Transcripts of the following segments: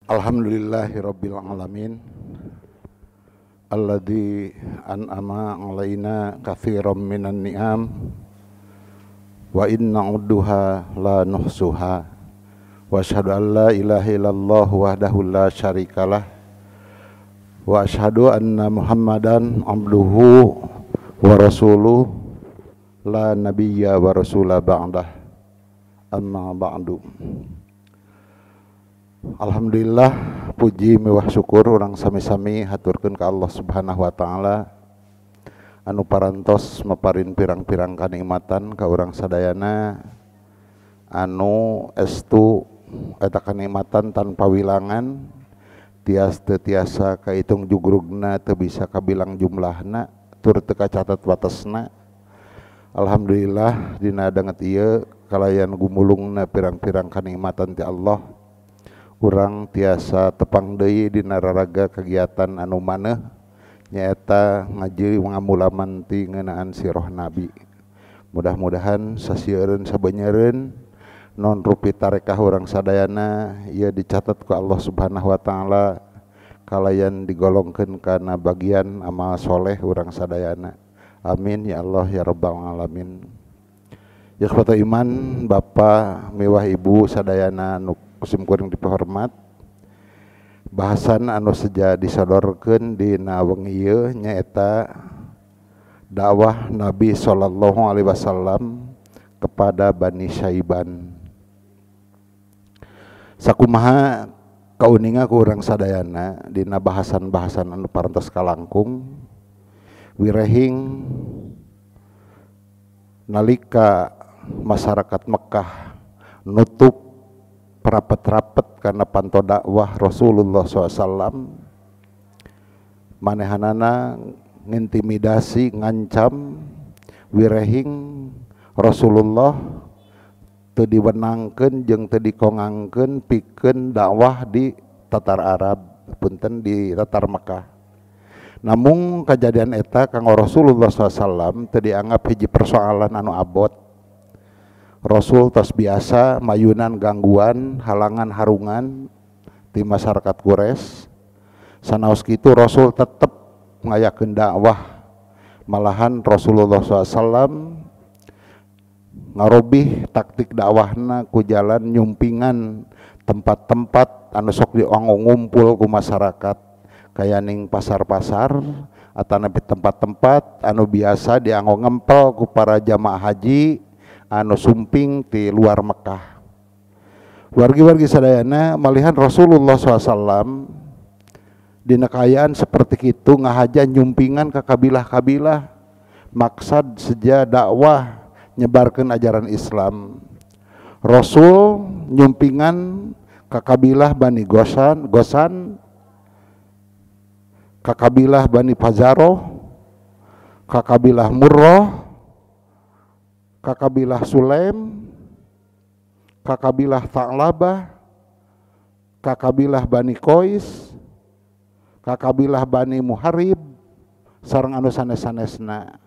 Alhamdulillahirabbil alamin alladzi an'ama 'alaina katsiran minan ni'am wa inna 'udduha la nuhsuha wa asyhadu an la ilaha illallah wahdahu la syarikalah wa asyhadu anna Muhammadan abduhu wa rasuluh la nabiyya wa rasula ba'dah amma ba'du. Alhamdulillah, puji miwah syukur urang sami-sami haturkeun ka Allah Subhanahu wa taala anu parantos maparin pirang-pirang kanikmatan ka urang sadayana anu estu eta kanikmatan tanpa wilangan tias teu tiasa kaitung jugrugna teu bisa kabilang jumlahna tur teu kacatet watesna. Alhamdulillah dina danget ieu kalayan gumulungna pirang-pirang kanikmatan ti Allah urang tiasa tepang deui dina raraga kegiatan anu maneh nyaeta ngaji ngamulaman ti ngeunaan sirah Nabi. Mudah-mudahan sasieureun sabeunyereun non rupi tarekah urang sadayana ieu dicatat ku Allah Subhanahu wa taala kalayan digolongkeun kana bagian amal soleh urang sadayana. Amin ya Allah ya rabbal alamin. Ya ikhwata iman, Bapak miwah Ibu sadayana nu kusim kuring dipihormat, bahasan anu seja disodorkeun dina wengi ieu nyaeta dakwah Nabi sallallahu alaihi wasallam kepada Bani Syaiban. Sakumaha kauninga ku urang sadayana dina bahasan-bahasan anu parantos kalangkung wirehing nalika masyarakat Mekah nutup rapet-rapet karena panto dakwah Rasulullah SAW, manehanana ngintimidasi ngancam wirehing Rasulullah teu diwenangkeun jeung teu dikongangkeun pikeun dakwah di tatar Arab, punten di tatar Mekah. Namun kejadian eta kanggo Rasulullah SAW teu dianggap hiji persoalan anu abot. Rasul tos biasa mayunan gangguan, halangan harungan di masyarakat Quraisy. Sanaos kitu Rasul tetep ngayakeun dakwah. Malahan Rasulullah SAW ngarobih taktik dakwahna ku jalan nyumpingan tempat-tempat anu sok dianggo ngumpul ku masyarakat, kaya ning pasar-pasar atanapi tempat-tempat anu biasa dianggo ngempel ku para jamaah haji anu sumping di luar Mekah. Wargi-wargi sadayana malihan Rasulullah SAW dina kaayaan seperti itu ngahaja nyumpingan ke kabilah-kabilah maksad seja dakwah nyebarkeun ajaran Islam. Rasul nyumpingan ke kabilah Bani Gosan, ke kabilah Bani Fazaroh, ke kabilah Murroh, ke kabilah Sulaim, ke kabilah Tha'labah, ke kabilah Bani Qais, ke kabilah Bani Muharib, sareng anu sanes-sanesna.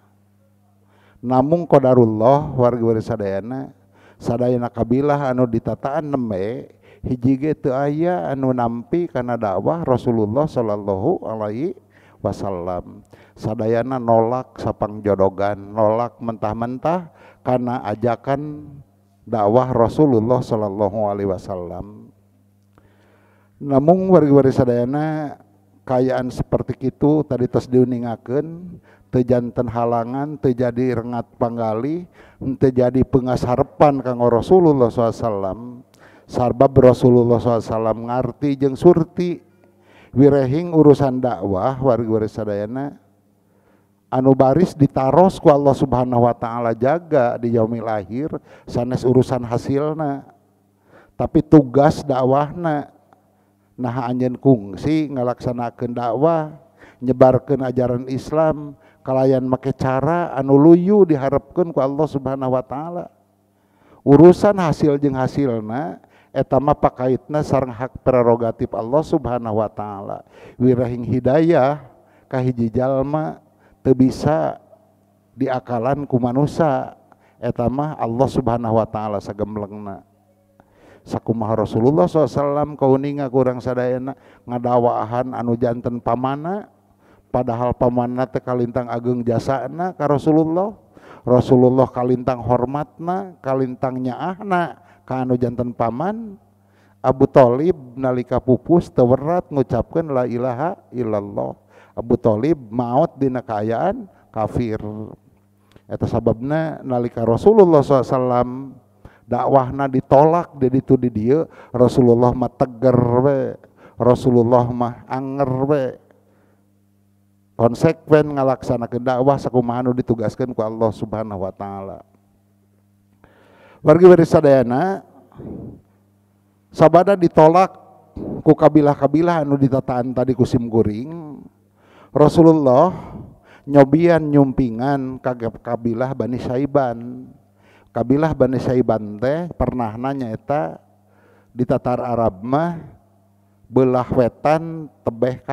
Namung qadarullah wargi-wargi sadayana, sadayana kabilah anu ditataan nembe hiji ge teu aya anu nampi kana dakwah Rasulullah sallallahu alaihi wasallam. Sadayana nolak sapangjodogan, nolak mentah-mentah karena ajakan dakwah Rasulullah sallallahu alaihi wasallam. Namun wargi-wargi sadayana kayaan seperti itu tadi tos diuningakeun teu janten halangan, teu jadi rengat panggali, teu jadi pengasarepan kanggo Rasulullah SAW. Sarbab Rasulullah SAW ngarti jeung surti wirehing urusan dakwah wargi-wargi sadayana anu baris ditaros ku Allah Subhanahu wa taala jaga di yaumil akhir sanes urusan hasilna, tapi tugas dakwahna. Nah anjeun kungsi ngalaksanakeun dakwah nyebarkeun ajaran Islam kalayan make cara anu luyu diharapkeun ku Allah Subhanahu wa taala. Urusan hasil jeung hasilna eta mah pakaitna sareng hak prerogatif Allah Subhanahu wa taala. Wirahing hidayah ka hiji jalma teu bisa diakalan ku manusa, eta mah Allah Subhanahu wa taala sagemlengna. Sakumaha Rasulullah SAW kauninga kurang sadayana ngadawahan anu janten pamana, padahal pamana teh kalintang ageng jasana ka Rasulullah. Rasulullah kalintang hormatna, kalintang nyaahna ka anu janten paman. Abu Thalib nalika pupus teu werat ngucapkeun la ilaha illallah. Abu Thalib maot dina kaayaan kafir. Eta sababna nalika Rasulullah SAW dakwahna ditolak di ditu di dieu, Rasulullah mah teger we, Rasulullah mah anger we, konsekuen ngalaksanakeun dakwah sakumaha nu ditugaskeun ku Allah Subhanahu wa taala. Wargi wargi sadayana, sabada ditolak ku kabilah-kabilah anu ditataan tadi ku sim kuring, Rasulullah nyobian nyumpingan ka kabilah Bani Saiban. Kabilah Bani Saiban teh pernahna nyaeta di tatar Arab mah belah wetan tebeh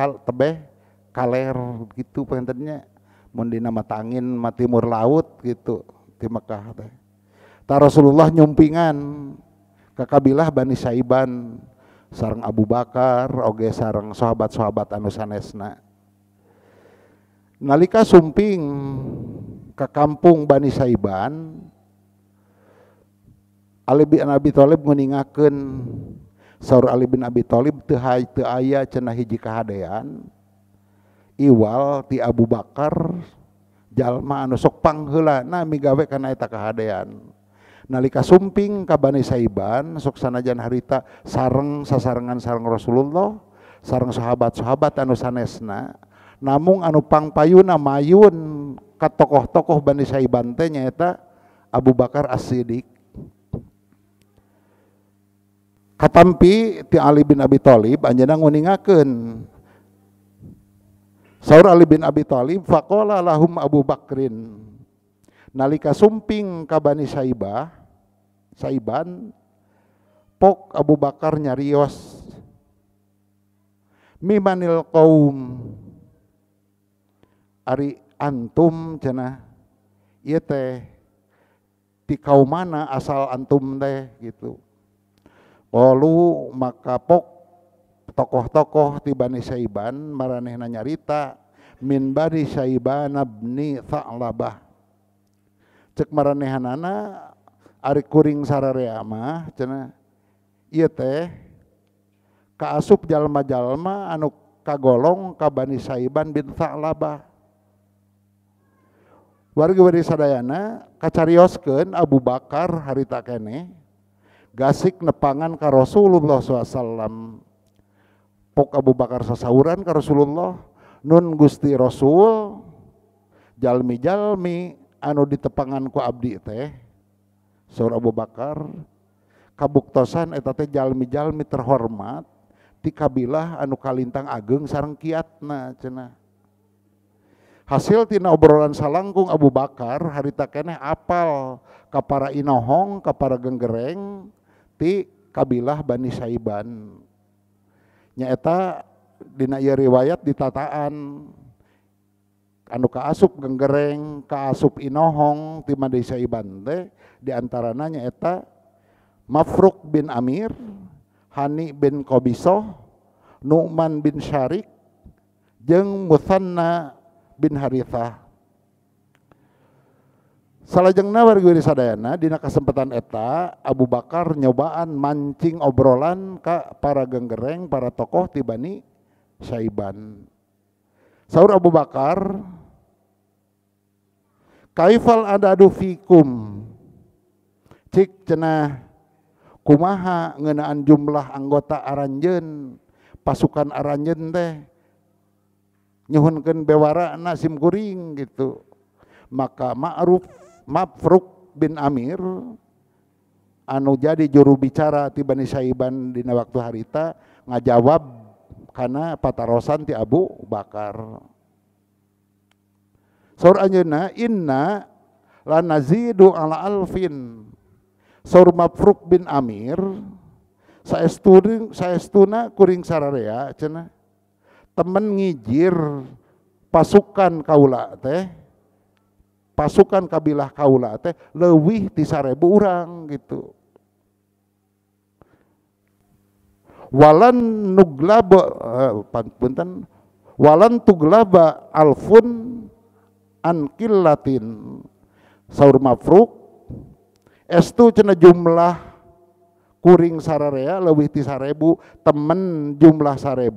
kaler gitu pengentennya, mun dina mata angin mah timur laut gitu di Mekah teh. Ta Rasulullah nyumpingan ka kabilah Bani Saiban sareng Abu Bakar oge sareng sahabat-sahabat anu sanesna. Nalika sumping ke kampung Bani Saiban, Ali bin Abi Thalib nguningakeun, saur Ali bin Abi Thalib teu aya cenah hiji kahadean iwal ti Abu Bakar jalma anu sok pangheulana migawe kana eta kahadean. Nalika sumping ka Bani Saiban sok sanajan harita sareng sasarengan sareng Rasulullah sareng sahabat-sahabat anu sanesna, namung anu pangpayuna mayun ka tokoh-tokoh Bani Saiban teh nyaeta Abu Bakar As-Siddiq. Katampi ti Ali bin Abi Thalib anjeunna nguningakeun, saur Ali bin Abi Thalib faqala lahum Abu Bakrin, nalika sumping ka Bani Saiban pok Abu Bakar nyarios, mimanil qaum, ari antum cenah ieu teh ti kaum mana asal antum teh gitu. Qalu maka pok tokoh-tokoh ti Bani Saiban maranehna nyarita min Bani Saiban ibni Tha'labah. Cek maranehanana ari kuring sararea mah cenah ieu teh kaasup jalma-jalma anu kagolong ka Bani Saiban bin Tha'labah. Wargi-wargi sadayana kacarioskeun Abu Bakar harita keneh gasik nepangan ka Rasulullah SAW. Pok Abu Bakar sasauran ka Rasulullah, nun Gusti Rasul jalmi-jalmi anu ditepangan ku abdi teh, saur Abu Bakar kabuktosan eta teh jalmi-jalmi terhormat ti kabilah anu kalintang ageng sareng kiatna cenah. Hasil tina obrolan salangkung Abu Bakar harita keneh apal ka para inohong ka para genggereng ti kabilah Bani Saiban. Nyaeta dina ieu riwayat ditataan anu kaasup genggereng, kaasup inohong ti Bani Saiban teh diantarana nyaeta Mafruk bin Amir, Hani bin Qabisoh, Nu'man bin Syarik, jeung Mutsanna bin Harithah. Salajengna wargi sadayana dina kesempatan eta Abu Bakar nyobaan mancing obrolan ka para genggereng, para tokoh ti Bani Saiban. Saur Abu Bakar, kaifal adadu fikum, cik cenah kumaha ngeunaan jumlah anggota aranjeun, pasukan aranjeun teh nyuhunkeun bewarana sim kuring gitu. Maka Mafruk bin Amir anu jadi juru bicara ti Bani Saiban dina waktu harita ngajawab kana patarosan ti Abu Bakar. Saur anjeunna inna lanazidu ala alfin. Saur Mafruk bin Amir saestuna kuring sararea cenah temen ngijir pasukan kaula teh, pasukan kabilah kaula teh leuwih ti 1000 urang gitu. Walan nuglaba punten walan tuglaba alfun an qillatin. Saur Mafruk estu cenah jumlah kuring sararea leuwih ti 1000 temen jumlah 1000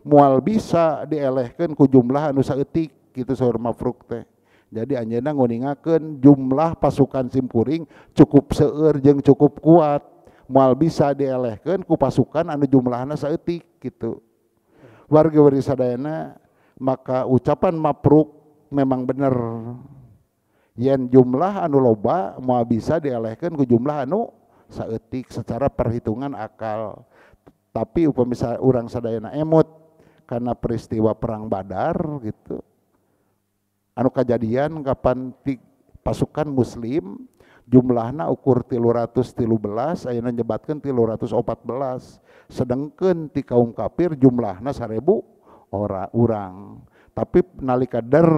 moal bisa dielehkeun ku jumlah anu saeutik kitu saur Mafruk teh. Jadi anjeunna nguningakeun jumlah pasukan simkuring cukup seueur jeung cukup kuat, moal bisa dielehkeun ku pasukan anu jumlahna saeutik kitu. Warga wargi sadayana, maka ucapan Mafruk memang bener. Yen jumlah anu loba moal bisa dielehkeun ku jumlah anu saeutik secara perhitungan akal. Tapi upami urang sadayana emut karena peristiwa perang Badar gitu. Anu kajadian kapan pasukan muslim jumlahna ukur 313 ayeuna nyebatkeun 314 sedengkeun ti kaum kafir jumlahna 1000 urang. Tapi nalika der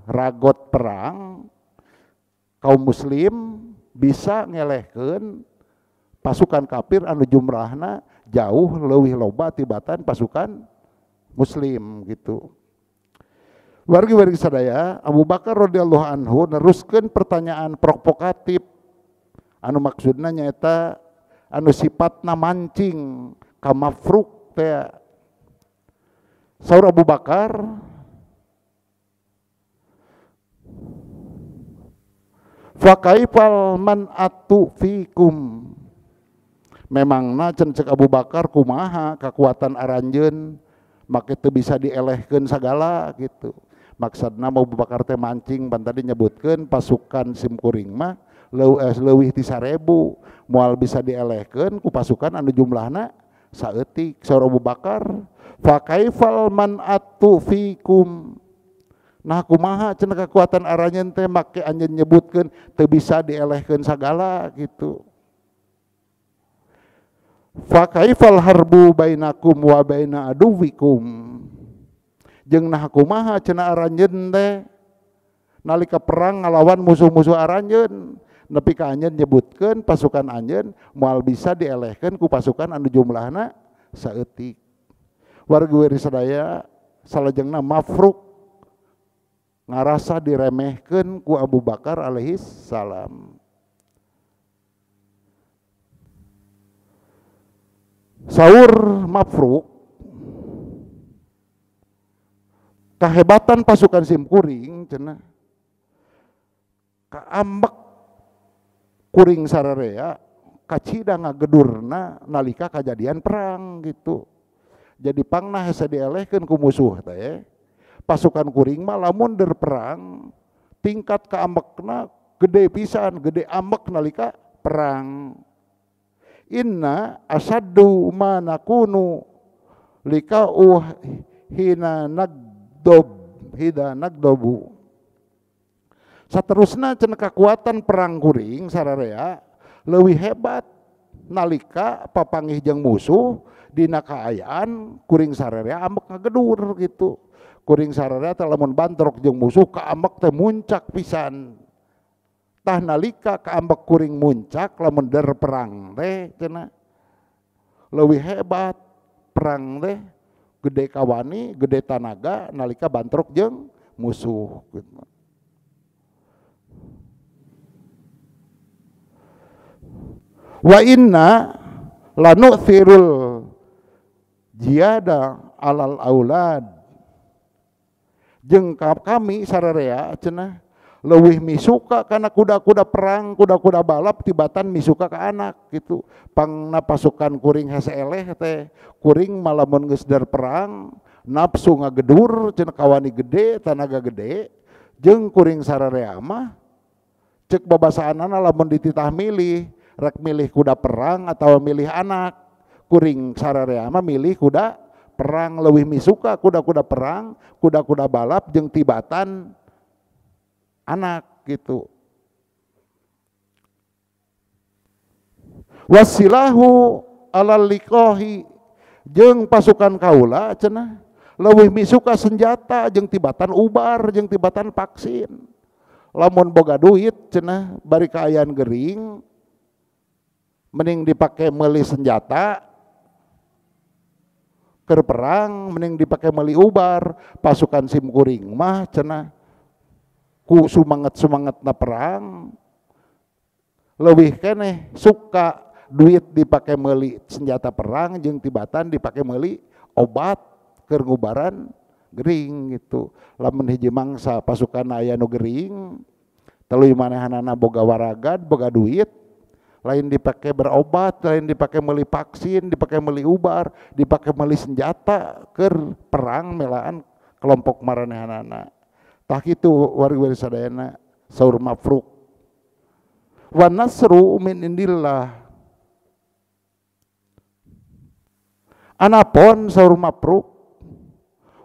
ragot perang kaum muslim bisa ngelehkeun pasukan kafir anu jumlahna jauh leuwih loba tibatan pasukan muslim gitu. Wargi-wargi sadaya, Abu Bakar radhiyallahu anhu neruskeun pertanyaan provokatif anu maksudna nyaeta anu sifatna mancing ka Mafruk teh. Saur Abu Bakar, fa kaifal man'atu fikum. Memangna cen cek Abu Bakar kumaha kekuatan aranjeun make teu bisa dielehkeun sagala gitu. Maksudna Abu Bakar teh mancing pan tadi nyebutkeun pasukan simkuring mah leuwih ti 1000 moal bisa dielehkeun ku pasukan anu jumlahna saeutik. Saur Abu Bakar, fa kaifal man'atu fikum. Nah kumaha cenah kekuatan aranjeun teh make anjeun nyebutkeun teu bisa dielehkeun sagala gitu. Fa kaifal harbu bainakum wa baina aduwikum. Jeung nah kumaha cenah aranjeun teh nalika perang ngalawan musuh-musuh aranjeun nepi ka anjeun nyebutkeun pasukan anjeun moal bisa dielehkeun ku pasukan anu jumlahna saeutik. Wargi wiri sadaya, salajengna Mafruk ngarasa diremehkeun ku Abu Bakar alaihi salam. Saur Mafruk, kahebatan pasukan simkuring cenah kaambek kuring sararea kacida ngagedurna nalika kajadian perang gitu. Jadi pangna hese dielehkeun ku musuh teh. Pasukan kuring mah lamun der perang tingkat kaambekna gede pisan, gede ambek nalika perang. Inna asaddu ma nakunu likau hina nagdob hida nagdobu. Saterusna cenah kekuatan perang kuring sararea leuwih hebat nalika papanggih jeung musuh dina kaayaan kuring sararea ambek ngagedur gitu. Kuring sararea teh lamun bantrok jeung musuh kaambek teh muncak pisan. Tah nalika kaambek kuring muncak lamun der perang teh cenah leuwih hebat perang teh gede kawani gede tanaga nalika bantrok jeung musuh gitu. Wa inna lanu'thirul jiyada alal aulad. Jeung kami sararea cenah leuwih misuka kana kuda-kuda perang, kuda-kuda balap tibatan misuka ka anak gitu. Pangna pasukan kuring hese eleh teh, kuring malamun geus der perang, nafsu ngagedur cenah kawani gede, tanaga gede, jeung kuring sararea mah cek babasaanana lamun dititah milih, rek milih kuda perang atau milih anak. Kuring sararea mah milih kuda perang, leuwih misuka kuda-kuda perang, kuda-kuda balap jeung tibatan anak gitu. Wasilahu alal liqahi, jeung pasukan kaula cenah leuwih misuka senjata jeung tibatan ubar jeung tibatan vaksin. Lamun boga duit cenah bari kaayaan gering mending dipake meuli senjata Keur perang mending dipake meuli ubar, pasukan simkuring mah cenah ku sumanget-sumangetna perang leuwih keneh suka duit dipake meuli senjata perang jeung tibatan dipake meuli obat keur ngubaran gering gitu. Lamun hiji mangsa pasukan aya nu gering tuluy manehanana boga waragad, boga duit, lain dipake berobat, lain dipake meuli vaksin, dipake meuli ubar, dipake meuli senjata keur perang melaan kelompok maranehanana. Tah kitu wargi-wargi sadayana saur Mafruk. Wa nasru min indillah. Anapun saur Mafruk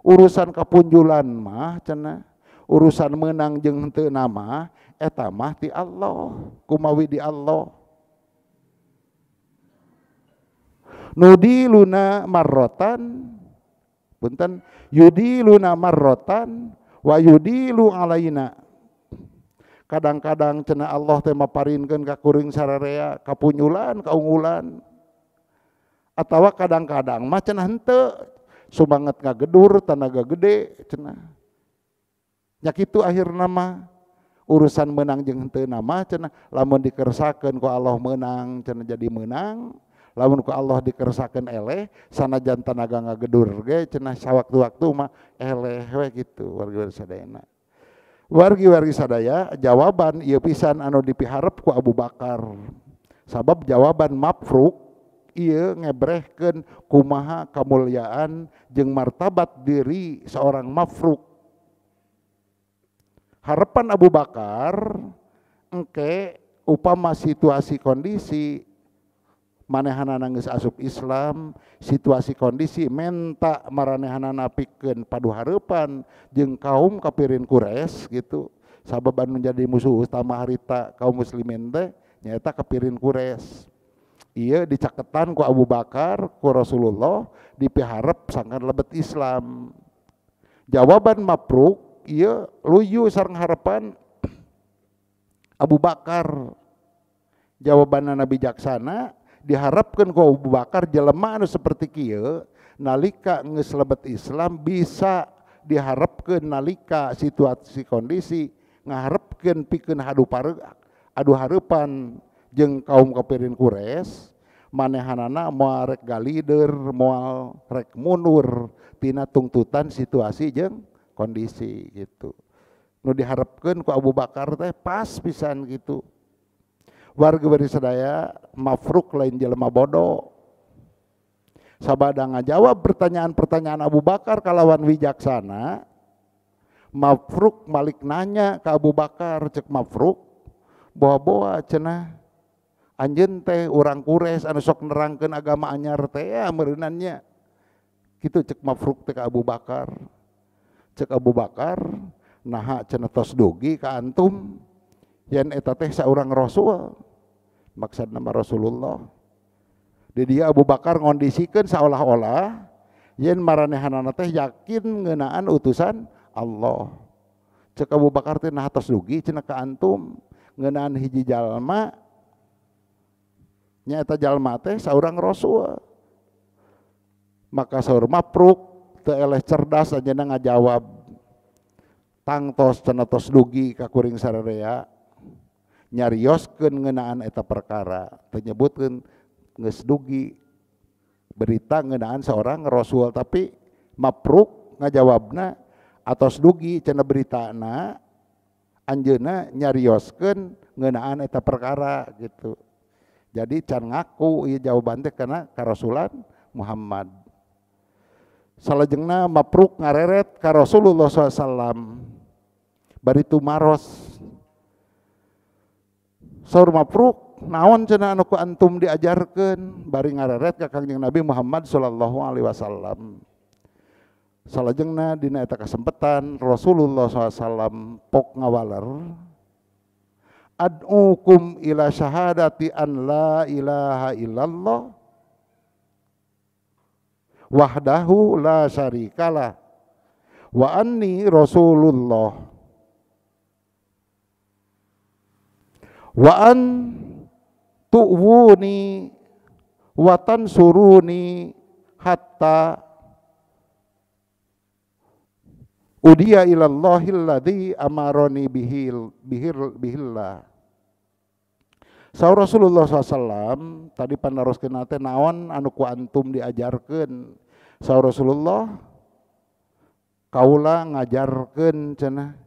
urusan kapunjulan mah cenah, urusan menang jeung henteu mah eta mah ti Allah, kumawi di Allah. Nudiluna marrotan punten yudiluna marrotan wa yudilu alaina. Kadang-kadang cenah Allah teh maparinkeun ka kuring sararea kapunyulan kaunggulan, atawa kadang-kadang mah cenah henteu sumanget ngagedur tanaga gede cenah. Nya kitu akhirna mah urusan menang jeung henteu mah cenah lamun dikersakeun ku Allah menang cenah jadi menang. Lamun ku Allah dikersakeun eleh sanajan tanaga ngagedur ge cenah sawaktu-waktu mah eleh we gitu wargi-wargi sadayana. Wargi-wargi sadaya jawaban ieu pisan anu dipiharep ku Abu Bakar. Sabab jawaban Mafruk ieu ngebrehkeun kumaha kamulyaan jeung martabat diri seorang Mafruk. Harapan Abu Bakar engke upama situasi kondisi manehanana geus asup Islam, situasi kondisi menta maranehanana pikeun padu hareupan jeung kaum kafirin Quraisy gitu. Sabab anu jadi musuh utama harita kaum muslimin teh nyaeta kafirin Quraisy. Ieu dicaketan ku Abu Bakar ku Rasulullah dipiharep sangkan lebet Islam. Jawaban Mafruk ieu luyu sareng harapan Abu Bakar. Jawabanna bijaksana diharapkan ku Abu Bakar jelema anu seperti kieu nalika geus lebet Islam bisa diharapkeun nalika situasi kondisi ngaharepkeun pikeun adu hareupan jeung kaum kafirin Quraisy manehanana moal rek galider moal rek mundur tina tungtutan situasi jeung kondisi gitu. Nu diharapkeun ku Abu Bakar teh pas pisan gitu. Warga beri sadaya Mafruk lain jelema bodoh. Sabada ngajawab pertanyaan-pertanyaan Abu Bakar kalawan wijaksana, Mafruk malik nanya ke Abu Bakar, cek Mafruk, boa-boa cenah anjeun teh urang Quraisy anu sok nerangkeun agama anyar teh ya meureunannya. Kitu cek Mafruk teh ka Abu Bakar. Cek Abu Bakar, naha cenah tos dugi ka antum yen eta teh saurang rasul, maksud nama Rasulullah. Di dia Abu Bakar ngondisikeun seolah-olah yen maranehanana teh yakin ngeunaan utusan Allah. Cek Abu Bakar teh nah tos dugi cenah ka antum ngeunaan hiji jalma nya eta jalma teh saurang rasul. Maka saur Mafruk teu eleh cerdas anjeunna ngajawab tangtos cenah tos dugi ka kuring sararea nyarioskeun ngeunaan eta perkara, teu nyebutkeun geus dugi berita ngeunaan seorang rasul, tapi Mafruk ngajawabna atos dugi cenah beritana anjeunna nyarioskeun ngeunaan eta perkara gitu. Jadi can ngaku ieu jawaban teh kana karasulan Muhammad. Salajengna Mafruk ngareret ka Rasulullah SAW bari tumaros. Saur Mafruk naon cenah anu ku antum diajarkeun bari ngareret ka Kangjeng Nabi Muhammad sallallahu alaihi wasallam. Salajengna dina eta kasempatan Rasulullah SAW pok ngawaler ad'ukum ila syahadati an la ilaha illallah wahdahu la syarikalah wa anni rasulullah wa an tu'wuni wa tansuruni hatta Udiya ilallahil ladzi amaroni bihil bihillah. Saur Rasulullah SAW tadi panaroskeun teh naon anu ku antum diajarkeun. Saur Rasulullah kaula ngajarkeun cenah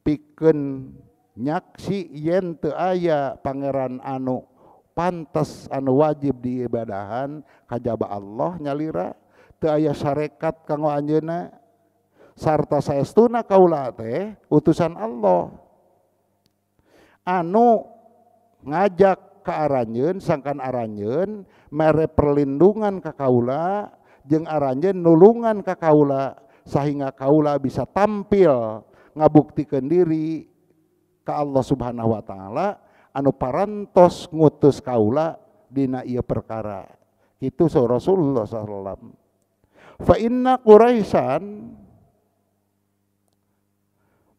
pikeun nyaksi yen teu aya pangeran anu pantes anu wajib diibadahan kajaba Allah nyalira, teu aya sarekat kanggo anjeunna sarta saestuna kaula teh utusan Allah anu ngajak ka aranjeun sangkan aranjeun mere perlindungan ka kaula jeung aranjeun nulungan ka kaula sehingga kaula bisa tampil ngabuktikeun diri ka Allah Subhanahu wa taala anu parantos ngutus kaula dina ieu perkara. Kitu saur Rasulullah sallallahu alaihi wasallam. Fa inna Quraisyan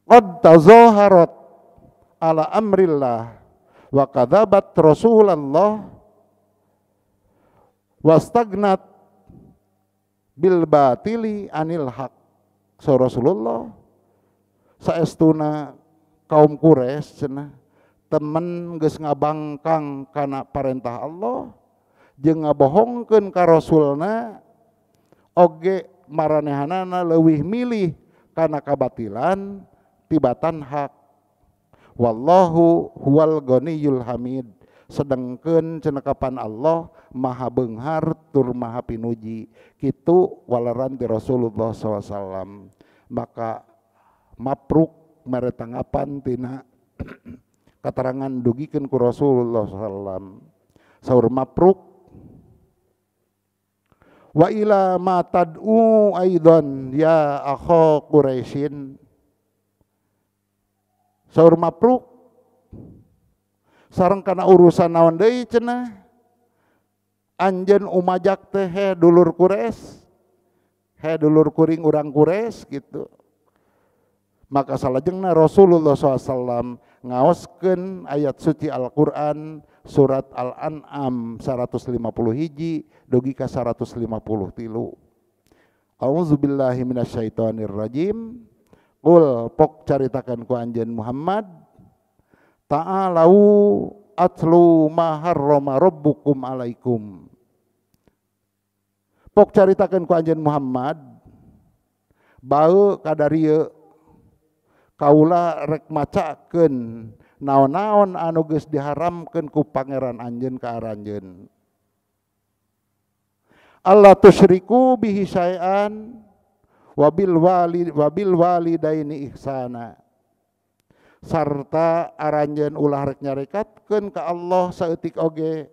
qad tazaharat ala amrillah wa kadzabat Rasulullah wastagnat bil batili anil haq. So Rasulullah saestuna kaum Quraisy cenah temen geus ngabangkang kana parentah Allah jeung ngabohongkeun ka rasulna oge maranehanana leuwih milih kana kabatilan tibatan hak. Wallahu huwal ghaniyul hamid. Sedengkeun cenekapan Allah maha beunghar tur maha pinuji. Kitu waleran ti Rasulullah SAW. Maka mapruk mere tanggapan tina katerangan dugikeun ku Rasulullah SAW. Saur mapruk wa ila ma tad'u aidan ya akha Quraisyin. Saur mapruk sareng kana urusan naon deui cenah anjeun umajak teh he dulur Quraisy, he dulur kuring urang Quraisy gitu. Maka salajengna Rasulullah SAW ngaoskeun ayat suci Al-Qur'an surat Al-An'am 150 hiji dugi ka 153. A'udzubillahi minasyaitonirrajim. Qul pok caritakan ku anjeun Muhammad ta'alau atlu ma harrama rabbukum alaikum. Pok caritakan ku anjeun Muhammad bau kadarieu kaula rek macakeun naon-naon anu geus diharamkeun ku pangeran anjeun ka aranjeun. Allah tusyriku bihi syai'an wabil walidaini ihsana. Sarta aranjeun ulah rek nyarekatkeun ka Allah saeutik oge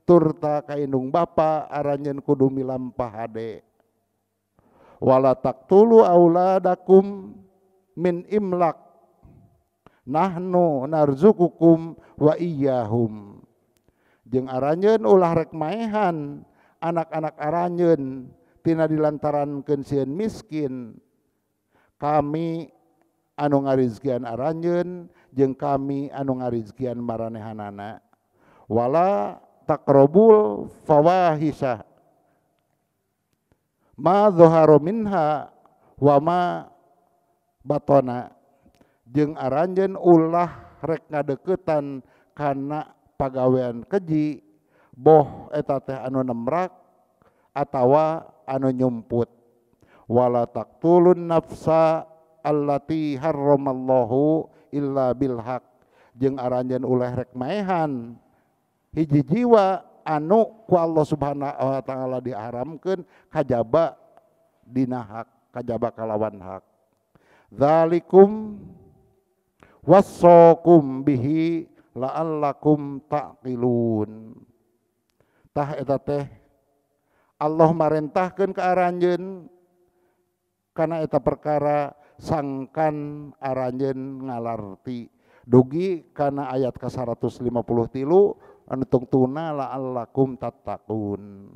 turta ka indung bapa aranjeun kudu milampah hade. Wala taqtulu auladakum min imlak nahnu narzukukum wa iyyahum. Jeung aranjeun ulah rek maehan anak-anak aranjeun tina dilantarankeun sieun miskin. Kami anu ngarizkian aranjeun jeung kami anu ngarizkian maranehanana. Wala taqrabul fawahisha ma dhahara minha wa ma batona. Jeung aranjeun ulah rek ngadeukeutan kana pagawean keji boh eta teh anu nemrak atawa anu nyumput. Wala taqtulun nafsa allati harramallahu illa bil haq. Jeung aranjeun ulah rek maehan hiji jiwa anu ku Allah Subhanahu wa taala diharamkeun kajaba dina hak, kajaba kalawan hak. Zalikum wassakum bihi la'allakum taqilun. Tah eta teh Allah marentahkeun ka aranjeun kana eta perkara sangkan aranjeun ngalarti. Dugi kana ayat ka 153 anu tungtuna la'allakum tattaqun.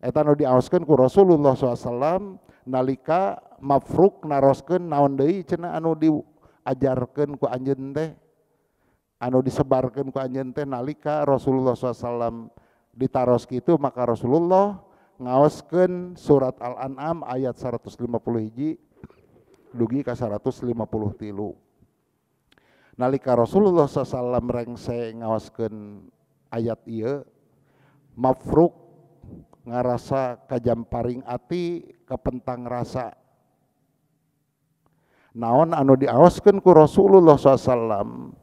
Eta nu diaoskeun ku Rasulullah SAW nalika mafruk naroskeun naon deui cenah anu diajarkeun ku anjeun teh, anu disebarkeun ku anjeun teh nalika Rasulullah SAW ditaros kitu, maka Rasulullah ngaoskeun surat Al-An'am ayat 150 hiji dugi ka 153. Nalika Rasulullah SAW rengse ngaoskeun ayat ieu, Mafruk ngarasa kajamparing ati kapentang rasa. Naon anu diaoskeun ku Rasulullah SAW,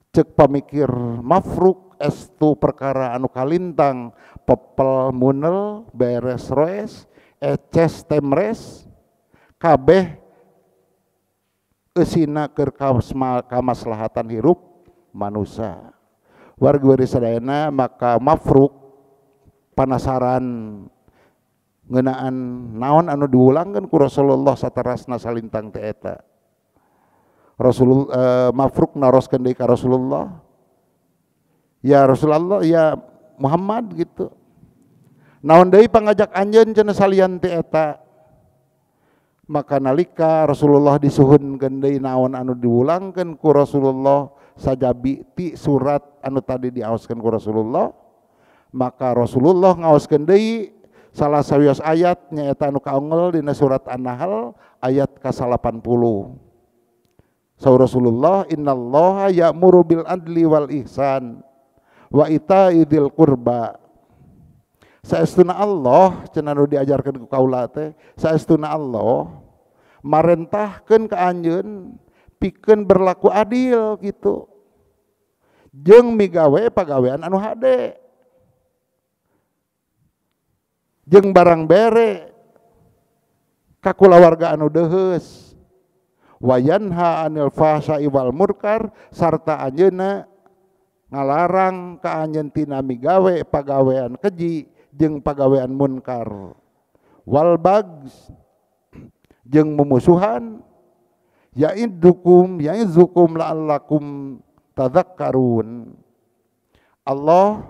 cek pamikir Mafruk estu perkara anu kalintang pepel munel beres roes eces temres kabeh eusina keur kamaslahatan hirup manusia. Wargi sadayana, maka Mafruk panasaran ngeunaan naon anu diulangkeun ku Rasulullah saterasna salintang teh eta. Rasulullah Mafruk naroskeun deui ka Rasulullah, ya Rasulullah, ya Muhammad gitu, naon deui pangajak anjeun cenah salian ti eta. Maka nalika Rasulullah disuhunkeun deui naon anu diulangkeun ku Rasulullah sajabi ti surat anu tadi diaoskeun ku Rasulullah, maka Rasulullah ngaoskeun deui salah sawios ayat nyaeta anu kaongel dina surat An-Nahl ayat ka-80. Saur Rasulullah, innallaha ya'muru bil adli wal ihsan wa ita'i dzil qurba. Saestuna Allah cenah nu diajarkeun ku kaula teh, saestuna Allah marentahkeun ka anjeun pikeun berlaku adil gitu, jeung migawe pagawean anu hade, jeung barang bere ka kulawarga anu deuheus, wa yanha anil fahsya'i wal munkar, sarta anjeunna ngalarang ka anjeun tina migawe pagawean keji jeung pagawean munkar, wal bags jeung mumusuhan, ya'idukum ya'izukum la'allakum tadhakkarun. Allah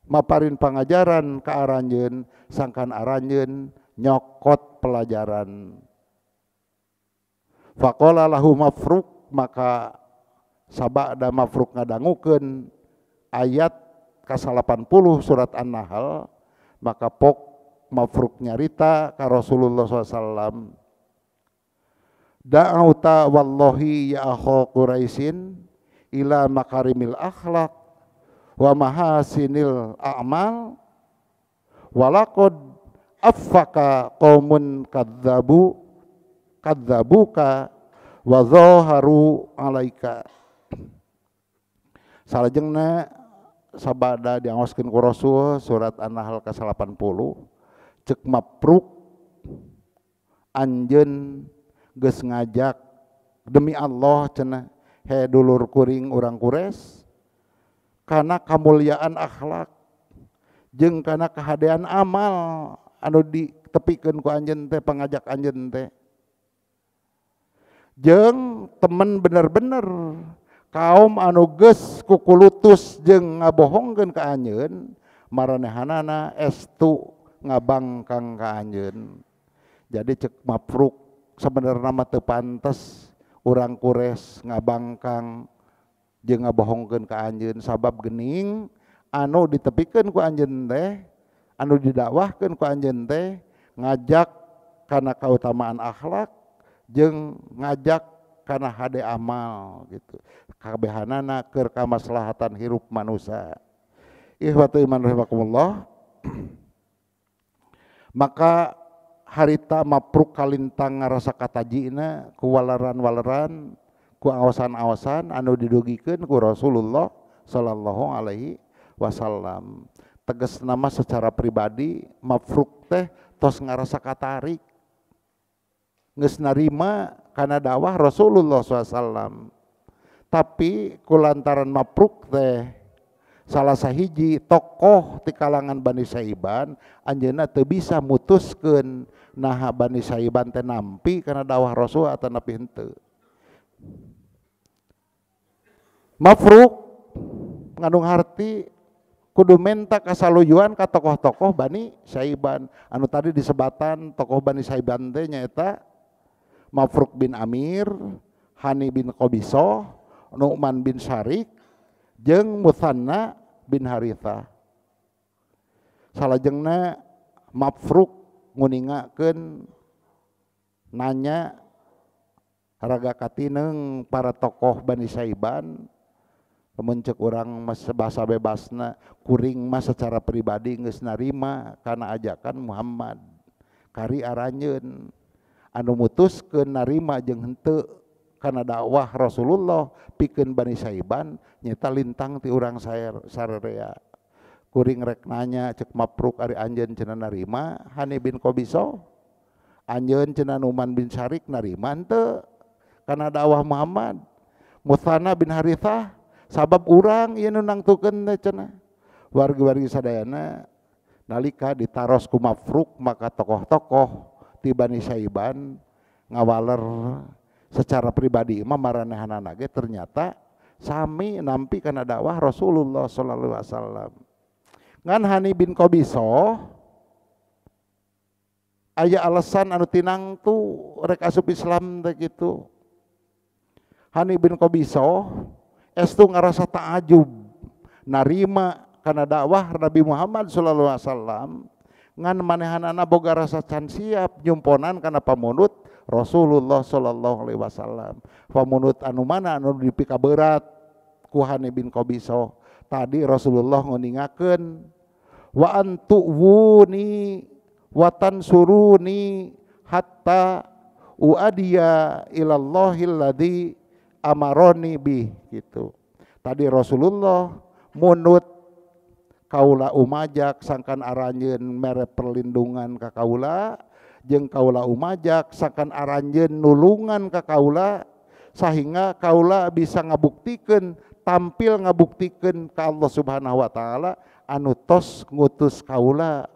maparin pangajaran ka aranjeun sangkan aranjeun nyokot pelajaran. Faqala lahu Mafruk, maka sabada Mafruk ngadangukeun ayat ka-80 surat An-Nahl, maka pok Mafruk nyarita ka Rasulullah SAW, da'auta wallahi ya akha Quraisyin ila makarimil akhlak wa mahasinil a'mal walaqad affaka qaumun kadzabuka wa zaharu alaika. Salajengna sabada diangoskeun ku Rasul surat An-Nahl ka-80, cek Mafruk anjeun geus ngajak demi Allah cenah he dulur kuring urang Quraisy kana kamuliaan akhlak jeung kana kahadean amal anu ditepikeun ku anjeun teh, pangajak anjeun teh, jeung temen bener-bener kaum anu geus kukulutus jeung ngabohongkeun ka anjeun, maranehanana estu ngabangkang ka anjeun. Jadi cek Mafruk sebenarnya mah teu pantes urang Quraisy ngabangkang jeung ngabohongkeun ka anjeun, sabab geuning anu ditepikeun ku anjeun teh, anu didakwahkeun ku anjeun teh ngajak kana kautamaan akhlak jeung ngajak kana hade amal gitu, kabehanana keur kamaslahatan hirup manusia. Ikhwatu iman rahimakumullah. Maka harita Mafruk kalintang ngarasa katajina ku waleran-waleran ku awasan-awasan anu didugikeun ku Rasulullah sallallahu alaihi wasallam. Tegas nama secara pribadi Mafruk teh tos ngarasa katarik geus narima kana dakwah Rasulullah SAW. Tapi kulantaran Mafruk teh salah sahiji tokoh di kalangan Bani Saiban, anjeunna teu bisa mutuskeun naha Bani Saiban teh nampi kana dakwah Rasul atau napi henteu. Mafruk ngandung harti kudu menta kasaluyuan ka tokoh-tokoh Bani Saiban anu tadi disebatan tokoh Bani Saiban teh nyaeta Mafruk bin Amir, Hani bin Qabisoh, Nu'man bin Syarik, jeung Mutsanna bin Harithah. Salajengna Mafruk nguningakeun Nanya raga katineng para tokoh Bani Saiban, lamun ceuk urang bahasa bebasna kuring mah secara pribadi geus narima kana ajakan Muhammad. Kari aranjeun anu mutuskeun narima jeung henteu kana dakwah Rasulullah pikeun Bani Saiban nyata lintang ti urang sararea. Kuring rek nanya ceuk Mafruk ari anjeun cenah narima Hani bin Qabisoh, anjeun cenah Numan bin Syarik narima henteu kana dakwah Muhammad. Mutsana bin Harithah sabab urang ieu nu nangtukeun teh cenah. Wargi-wargi sadayana nalika ditaros ku Mafruk maka tokoh-tokoh ti Bani Saiban ngawaler secara pribadi mah maranehanana ge ternyata sami nampi kana dakwah Rasulullah sallallahu alaihi wasallam. Ngan Hani bin Qabisoh aya alasan anu tinangtu rek asup Islam teh kitu. Hani bin Qabisoh estu ngarasa ta'ajub narima kana dakwah Nabi Muhammad sallallahu alaihi wasallam, ngan manehanana boga rasa can siap nyumponan kana pamunut Rasulullah sallallahu alaihi wasallam. Pamunut anu mana anu dipikaberat ku Hani bin Qabisoh. Tadi Rasulullah nguningakeun wa antuwuni wa tansuruni hatta uadiya ilallahil ladzi amaroni bih gitu. Tadi Rasulullah munut kaula umajak sangkan aranjeun mere perlindungan ka kaula, jeung kaula umajak sangkan aranjeun nulungan ka kaula sehingga kaula bisa ngabuktikeun, tampil ngabuktikeun ka Allah Subhanahu wa taala anu tos ngutus kaula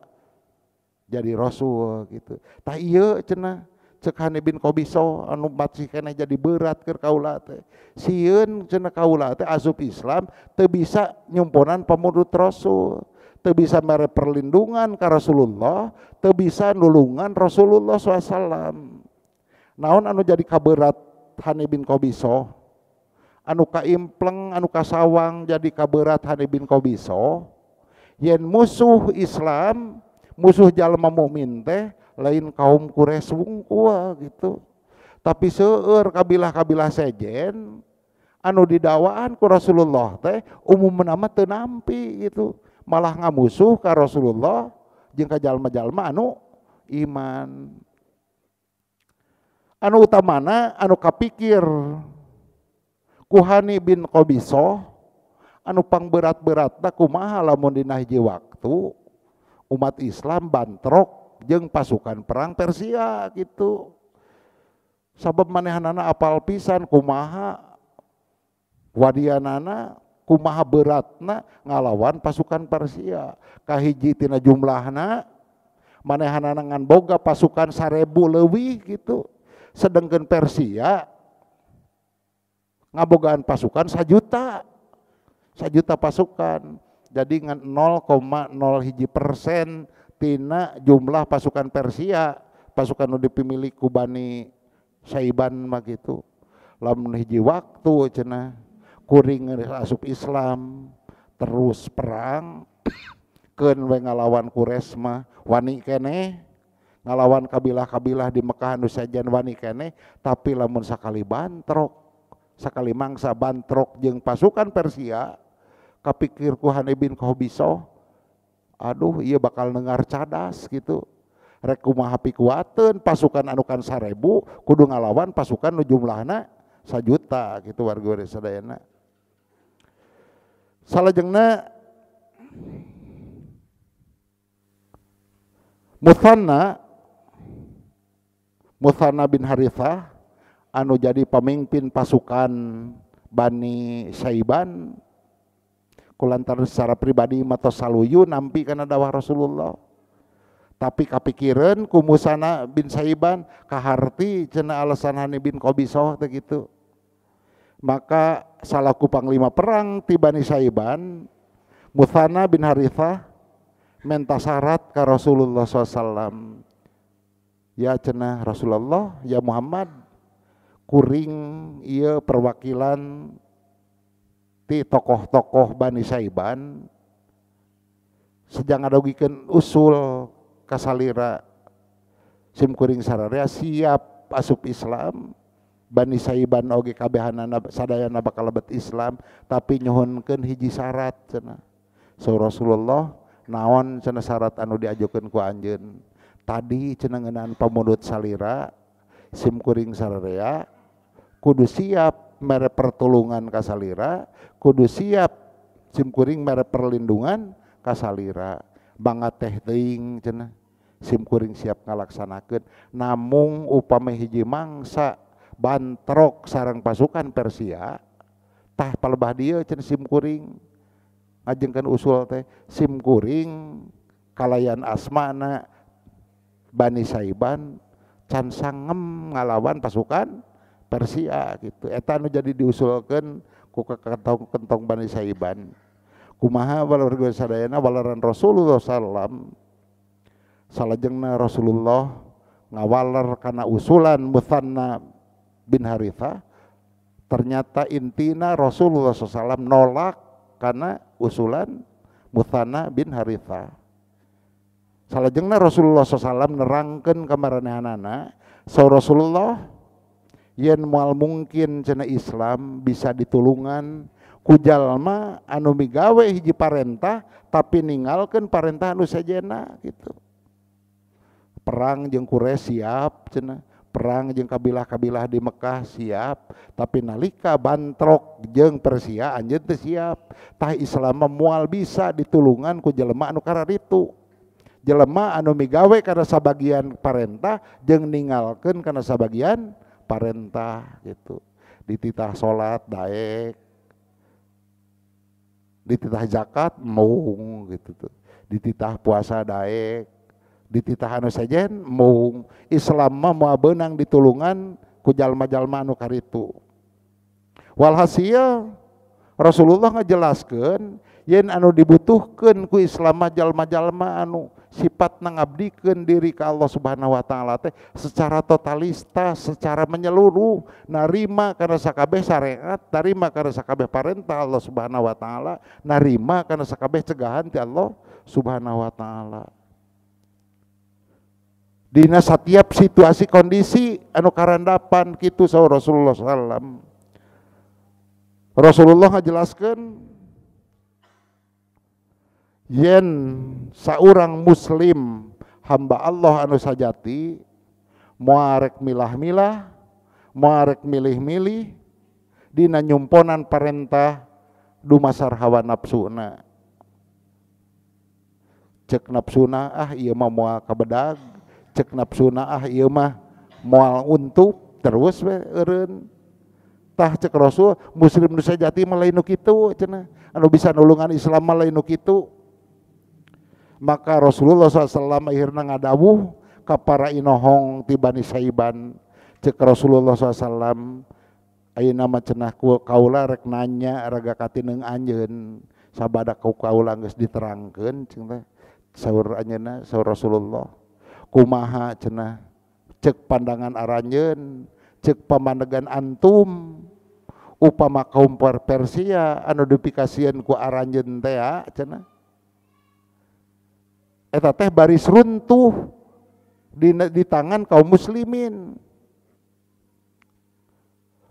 jadi rasul gitu. Tah ieu cenah ceuk Hani bin Qabisoh anu masih keneh jadi berat keur kaula teh. Sieun cenah kaula teh asup Islam teu bisa nyumponan pamudut rasul, teu bisa mere perlindungan ka Rasulullah, teu bisa nulungan Rasulullah sallallahu alaihi wasallam. Naon anu jadi kaberat Hani bin Qabisoh? Anu kaimpleng, anu kasawang jadi kaberat Hani bin Qabisoh, yen musuh Islam, musuh jalma mukmin teh lain kaum Quraisy wungkul gitu. Tapi seueur kabilah-kabilah sejen anu didawaan ku Rasulullah teh umumna mah teu nampi gitu, malah ngamusuh ka Rasulullah jeung ka jalma-jalma anu iman. Anu utamana anu kapikir ku Hani bin Qabisoh anu pangberat-beratna kumaha lamun dina hiji waktu umat Islam bantrok jeung pasukan perang Persia gitu. Sabab manehanana apal pisan kumaha wadianana, kumaha beratna ngalawan pasukan Persia. Kahiji tina jumlahna manehanana ngan boga pasukan 1000 leuwih gitu. Sedangkan Persia ngabogaan pasukan 1 juta, 1 juta pasukan. Jadi ngan 0,01% tina jumlah pasukan Persia, pasukan nu dipimilik ku Bani Saiban mah gitu. Lamun hiji waktu cenah kuring asup Islam terus perang keun we ngalawan Quraisy mah wani keneh, ngalawan kabilah-kabilah di Mekah anu sejen wani keneh, tapi lamun sakali bantrok, sakali mangsa bantrok jeung pasukan Persia, kapikir ku Hani bin Qabisoh, aduh ieu bakal nengar cadas gitu. Rek kumaha pikuateun pasukan anu kan 1000 kudu ngalawan pasukan nu jumlahna 1 juta gitu warga sadayana. Salajengna Mutsana bin Harithah anu jadi pemimpin pasukan Bani Saiban kulantaran secara pribadi mah tos saluyu nampi kana dakwah Rasulullah. Tapi kapikireun ku Mutsana bin Saiban kaharti cenah alasan Hani bin Qabisoh teh gitu. Maka salaku panglima perang ti Bani Saiban Mutsana bin Harithah menta syarat ka Rasulullah sallallahu alaihi wasallam. Ya cenah Rasulullah, ya Muhammad, kuring ieu perwakilan ti tokoh-tokoh Bani Saiban sejang ngadogikeun usul kasalira sim kuring sararea siap siap asup Islam. Bani Saiban oge kabehanana sadayana bakal lebet Islam, tapi nyuhunkeun hiji syarat cenah. So Rasulullah naon cenah syarat anu diajukeun ku anjeun? Tadi cenah ngeunaan pamundut salira sim kuring sararea kudu siap mere pertulungan ka salira, kudu siap sim kuring mere perlindungan ka salira. Bangga teh teuing cenah sim kuring siap ngalaksanakeun, namung upami hiji mangsa bantrok sareng pasukan Persia tah palebah dieu cenah sim kuring ngajengkeun usul teh sim kuring kalayan asmana Bani Saiban can sangem ngalawan pasukan Persia gitu. Eta anu jadi diusulkeun ku kentong Bani Saiban. Kumaha warga sadayana walaran Rasulullah sallam salajengna Rasulullah ngawaler kana usulan Mutsanna bin Harithah, ternyata intina Rasulullah SAW nolak karena usulan Mutsanna bin Harithah. Salajengna Rasulullah SAW nerangkeun ka maranehanana, so Rasulullah yen moal mungkin cenah Islam bisa ditulungan ku jalma anu migawe hiji parentah tapi ninggalkeun parentah anu sejenna gitu. Perang jeung Quraisy siap cenah, perang jeung kabilah-kabilah di Mekah siap, tapi nalika bantrok jeung Persia anjeun teu siap. Tah Islam moal bisa ditulungan ku jelema anu kararitu. Jelema anu migawe kana sabagian parentah jeung ninggalkeun kana sabagian parentah gitu. Dititah salat daek, dititah zakat mung gitu tuh, dititah puasa daek, dititah anu sejen mung. Islam mah moal beunang ditulungan ku jalma-jalma anu karitu. Walhasil Rasulullah ngajelaskeun yen anu dibutuhkeun ku Islam mah jalma-jalma anu sifatna ngabdikeun diri ka Allah Subhanahu wa taala teh secara totalitas, secara menyeluruh, narima kana sakabeh syariat, narima kana sakabeh parentah Allah Subhanahu wa taala, narima kana sakabeh cegahan ti Allah Subhanahu wa taala. Dina setiap situasi kondisi anu karandapan kitu saur Rasulullah sallam. Rasulullah ngajelaskeun yen saurang muslim hamba Allah anu sajati moal rek milah-milah, moal rek milih-milih dina nyumponan parentah dumasar hawa nafsuna. Cek nafsuna ah ieu mah moal kabedag, cek nafsuna ah ieu mah moal untup terus we eureun. Tah cek Rasul muslim nu sajati mah lain nu kitu cenah, anu bisa nulungan Islam mah lain nu kitu. Maka Rasulullah SAW akhirna ngadawuh ka para inohong ti Bani Saiban. Cek Rasulullah SAW ayeuna mah cenah kaula rek nanya raga katineung anjeun sabada ku kaula geus diterangkeun cenah saur anjeunna, saur Rasulullah kumaha cenah cek pandangan aranjeun, cek pamandegan antum upama kaum Persia anu dipikasieun ku aranjeun teh cenah eta teh baris runtuh di tangan kaum muslimin.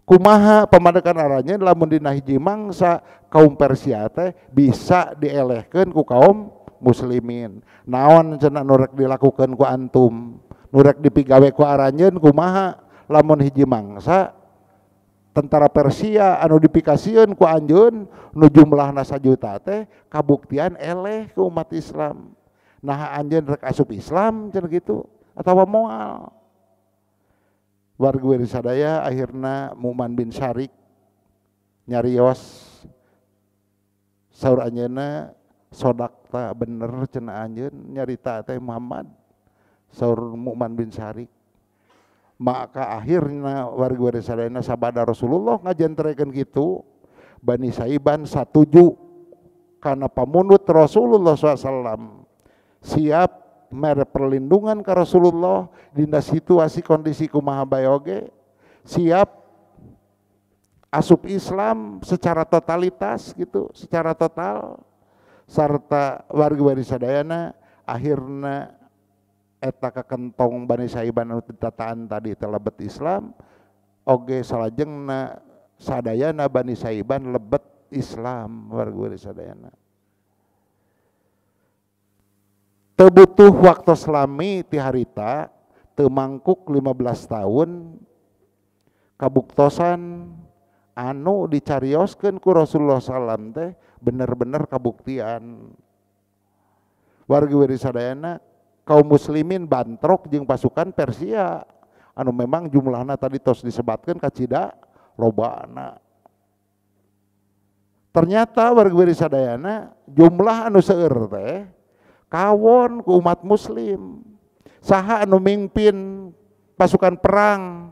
Kumaha pamandegan aranjeun lamun dina hiji mangsa kaum Persia teh bisa dielehkeun ku kaum muslimin. Naon cenah nu rek dilakukeun ku antum, nu rek dipigawe ku aranjeun kumaha lamun hiji mangsa tentara Persia anu dipikasieun ku anjeun nu jumlahna sajuta teh kabuktian eleh ke umat Islam. Nah anjeun rek asup Islam cenah gitu atawa moal. Warga sadaya akhirna Mu'man bin Syarik nyarios saur anjeunna sodakta bener cenah anjeun nyarita teh Muhammad, saur Mu'man bin Syarik. Maka akhirna warga sadayana sabada Rasulullah ngajentrekeun kitu, Bani Saiban satuju kana pamundut Rasulullah SAW siap mere perlindungan ke Rasulullah dina situasi kondisi kumaha bae oge, siap asup Islam secara totalitas gitu, secara total, sarta warga sadayana akhirna Eta kakentong Bani Saiban anu ditataan tadi teh lebet Islam oge salajengna sadayana Bani Saiban lebet Islam warga sadayana. Teu butuh waktu lami ti harita teu mangkuk 15 tahun kabuktosan anu dicarioskeun ku Rasulullah sallam teh bener-bener kabuktian. Wargi wiri sadayana kaum muslimin bantrok jeung pasukan Persia anu memang jumlahna tadi tos disebatkeun kacida lobana. Ternyata wargi wiri sadayana jumlah anu seueur teh kawon ku umat muslim. Saha anu mimpin pasukan perang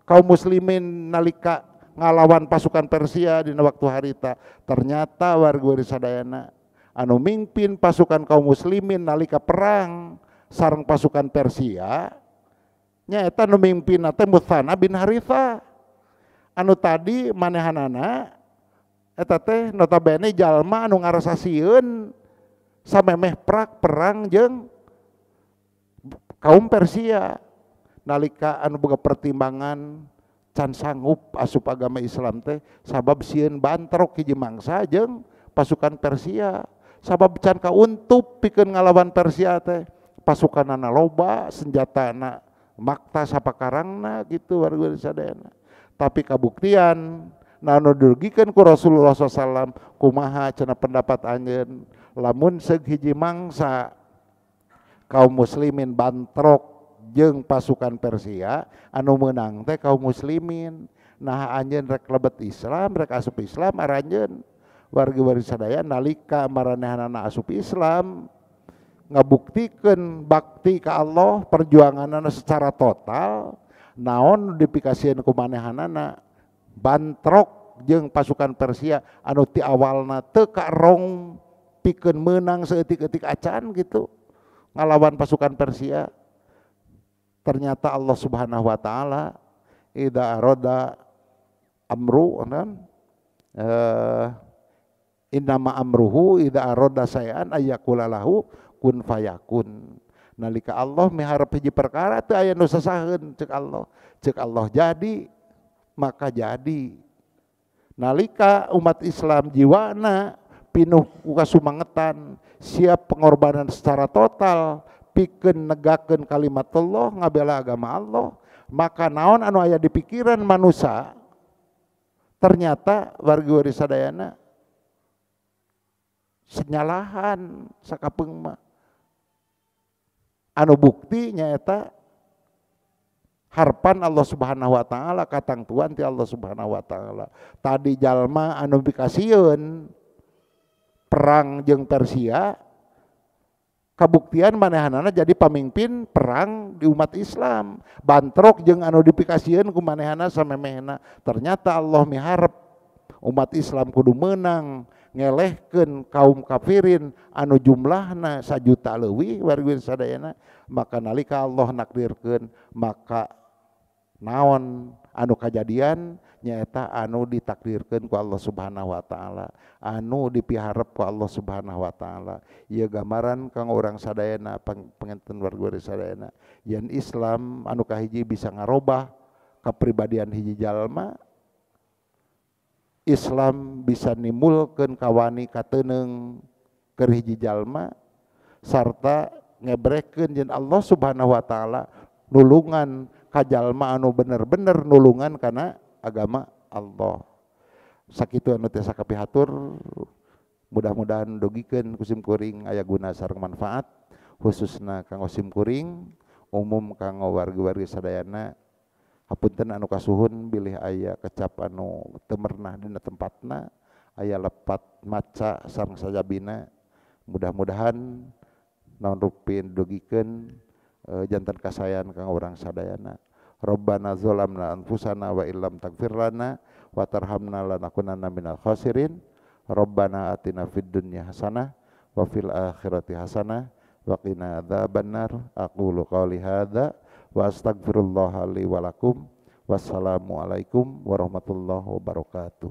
kaum muslimin nalika ngalawan pasukan Persia dina waktu harita? Ternyata warga sadayana anu mimpin pasukan kaum muslimin nalika perang sareng pasukan Persia nyaeta anu mimpin teh Mutsana bin Haritha anu tadi manehanana eta teh notabene jalma anu ngarasa sieun samemeh prak perang jeung kaum Persia. Nalika anu boga pertimbangan can sanggup asup agama Islam teh sabab sieun bantrok hiji mangsa jeung pasukan Persia, sabab can kauntup pikeun ngalawan Persia teh pasukanana loba, senjatana makta sapakarangna gitu warga sadayana. Tapi kabuktian anu dugikeun ku Rasulullah SAW kumaha cenah pendapat anjeun lamun seug hiji mangsa kaum muslimin bantrok jeung pasukan Persia anu meunang teh kaum muslimin. Nah anjeun rek lebet Islam, rek asup Islam aranjeun wargi-wargi sadaya nalika maranehanana asup Islam ngabuktikeun bakti ka Allah perjuanganana secara total naon dipikasieun ku manehanana bantrok jeung pasukan Persia anu ti awalna teu karong pikeun meunang saeutik-eutik acan gitu ngalawan pasukan Persia. Ternyata Allah Subhanahu wa taala idza arada amru kan innama amruhu idza arada sayan ayyakula lahu kun fayakun. Nalika Allah miharep hiji perkara teu aya nu sasaheun ceuk Allah. Ceuk Allah jadi maka jadi. Nalika umat Islam jiwana pinuh ku kasumangetan, siap pengorbanan secara total pikeun negakeun kalimat Allah, ngabela agama Allah, maka naon anu aya di pikiran manusia ternyata wargi wari sadayana senyalahan sakapeung mah. Anu bukti nyaeta harpan Allah Subhanahu wa taala katangtuan ti Allah Subhanahu wa taala. Tadi jalma anu pikasieun perang jeung Persia kabuktian manehanana jadi pamimpin perang di umat Islam bantrok jeung anu dipikasieun ku manehana samemehna. Ternyata Allah miharep umat Islam kudu meunang ngelehkeun kaum kafirin anu jumlahna sajuta leuwih wargi sadayana. Maka nalika Allah nakdirkeun maka naon anu kajadian nyaeta anu ditakdirkeun ku Allah Subhanahu wa taala, anu dipiharep ku Allah Subhanahu wa taala. Ieu gambaran kanggo urang sadayana pangenten warga sadayana yen Islam anu kahiji bisa ngarobah kapribadian hiji jalma, Islam bisa nimulkeun kawani kateuneng keur hiji jalma sarta ngebrekeun yen Allah Subhanahu wa taala nulungan ka jalma anu bener-bener nulungan kana agama Allah. Sakitu anu tiasa kapihatur, mudah-mudahan dogikeun ku sim kuring aya guna sareng manfaat khususna kanggo sim kuring, umum kanggo wargi-wargi sadayana. Hapunten anu kasuhun bilih aya kecap anu teu merenah dina tempatna, aya lepat maca sareng sajabina. Mudah-mudahan naon rupin dogikeun jantan kasayan kanggo urang sadayana. Rabbana zalamna anfusana wa illam taghfir lana wa tarhamna lanakunanna minal khasirin. Rabbana atina fid dunya hasanah wa fil akhirati hasanah wa qina adzabannar. Aqulu qouli hadza wa astaghfirullaha li wa lakum. Wassalamualaikum warahmatullahi wabarakatuh.